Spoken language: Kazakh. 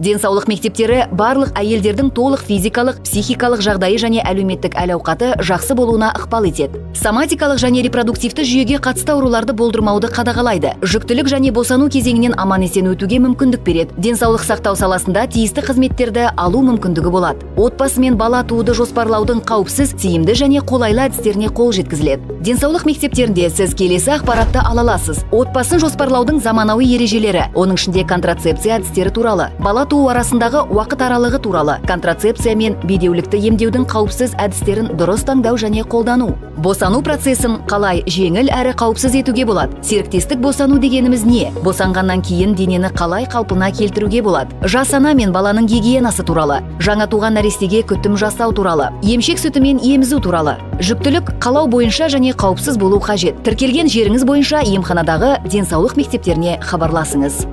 Денсаулық мектептері барлық әйелдердің толық физикалық, психикалық жағдайы және әлеуметтік әл-ауқаты жақсы болуына ықпал етеді. Соматикалық және репродуктивті жүйеге қатысты ауруларды болдырмауды қадағалайды. Жүктілік және босану кезеңінен аман-есен өтуге мүмкіндік береді. Денсаулық сақтау саласында тиісті қызметтерді алу мүмкіндігі болады. Отбасы мен бала тууды жоспарлаудың қауіпсіз, тиімді және қолайлы әдістеріне қол жеткізіледі. Денсаулық мектептерінде сіз келесі ақпаратты ала аласыз. Отбасын жоспарлаудың заманауи ережелері, оның ішінде контрацепция әдістері туралы, бала туу арасындағы уақыт аралығы туралы, контрацепция мен бедеулікті емдеудің қауіпсіз әдістерін дұрыс таңдау және қолдану. Босану процесін қалай жеңіл әрі қауіпсіз етуге болады? Серіктестік босану дегеніміз не? Босанғаннан кейін денені қалай қалпына келтіруге болады? Жас ана мен баланың гигиенасы туралы, жаңа туған нәрестеге күтім жасау туралы, емшек сүтімен емізу туралы. Жүктілік қалау бойынша және қауіпсіз болу қажет. Тіркелген жеріңіз бойынша емханадағы денсаулық мектептеріне хабарласыңыз.